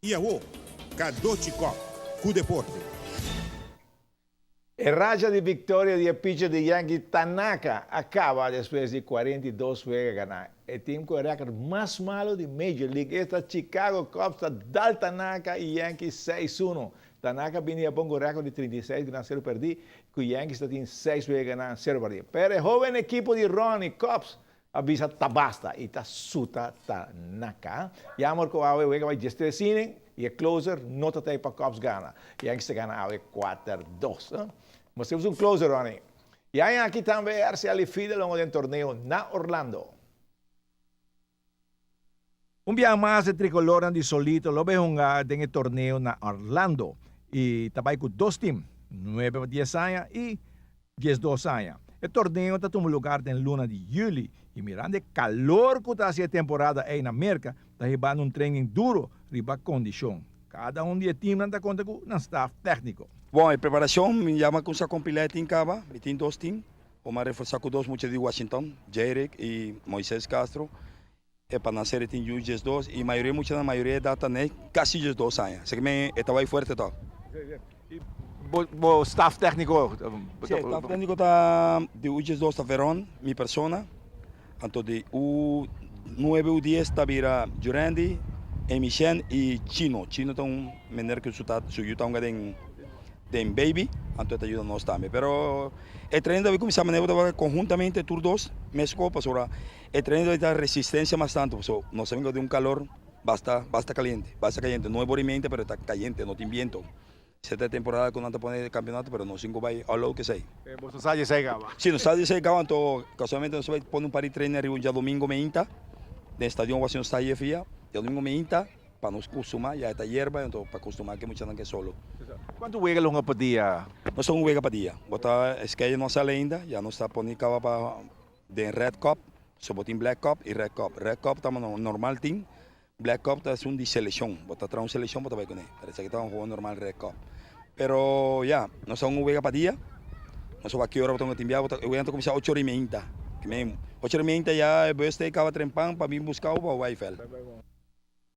I awo, Cadochi Kock ku deporte. E racha di viktoria di e pitcher di Yankee Tanaka a kaba despues di 42 wega ganá. E team ku e rèkòrt mas malu di Major League, esta Chicago Cubs, ta dal Tanaka i Yankees 6-1. Tanaka bini Japon ku rèkòrt di 36 ganá, sero pèrdí, ku Yankees ta tin 6 wega ganá, sero pèrdí. Pero e hóben ekipo di Ronnie, Cubs, a bisa ta basta i ta suta Tanaka. Jammer ku awe wega bai 13 inning i e closer no ta tei pa Cubs gana. Yankees ta gana awe 4-2. Mostremos un closer, Ronnie. I aña aki tambe RCL i Fidel longo den torneo na Orlando. Un biaha mas e tricolornan di Solito lo bay hunga den e torneo na Orlando y ta bay cu dos team, 9 pa 10 aña y 12 aña. E torneo ta tuma lugar den luna di juli y mirando e calor cu ta haci e temporada ey na Merca, ta hibando un training duro riba condicion. Cada un di e teamnan ta conta cu nan staff tecnico. Bon, e preparacion, mi yama cu sa compila e team caba, mi tin dos team, bo a reforsa cu dos mucha di Washington, Jerick y Moises Castro. E pa nacer e tin yu 12 y mayoria mucha na mayoria edad ta ne casi 12 aña. Así que me e ta fuerte toch. Bo staff tecnico? Si, staff tecnico ta di U12 ta Veron, mi persona. Anto di U9, U10 ta bira Jurandy, Emichen y Chino. Chino ta un meneer cu su yu ta hunga den baby, anto ta yuda nos tambe. Pero e treino ta cuminsa manera conhuntamente tur dos, mesco pasobra e treino ta resistencia mas tanto, so nos ta di un calor basta basta caliente, basta caliente. No e borimente, pero ta caliente, no tin viento. Sete temporada cu nan ta pone campeonato, pero nos cinco bay all out que sei. Bo sa esey caba? Si, nos sa esey caba, anto casualmente nos bay pone un par di trainer riba un diadomingo meinta, den stadion Washington Stadium fia, diadomingo meinta, pa nos costuma, ya ta yerba, anto pa costuma cu muchanan ke solo. Cuanto wega lo hunga pa dia? Nos ta un wega pa dia. Bo ta schedule no sali ainda, ya nos ta pone caba pa den Red Cup, so bo tin Black Cup y Red Cup. Red Cup ta normal team, Black Cup ta un di seleccion, bo ta traha un seleccion, bo ta bay cune. Pero esaki ta un juego normal Red Cup. Pero ya, nos ta un wega pa dia, nos ta wak ki ora bo ta hunga tin bia, bo ta, e wega ta cuminsa 8:30. 8:30 ya e bus ta caba trempan pa bin busca bo pa bay veld.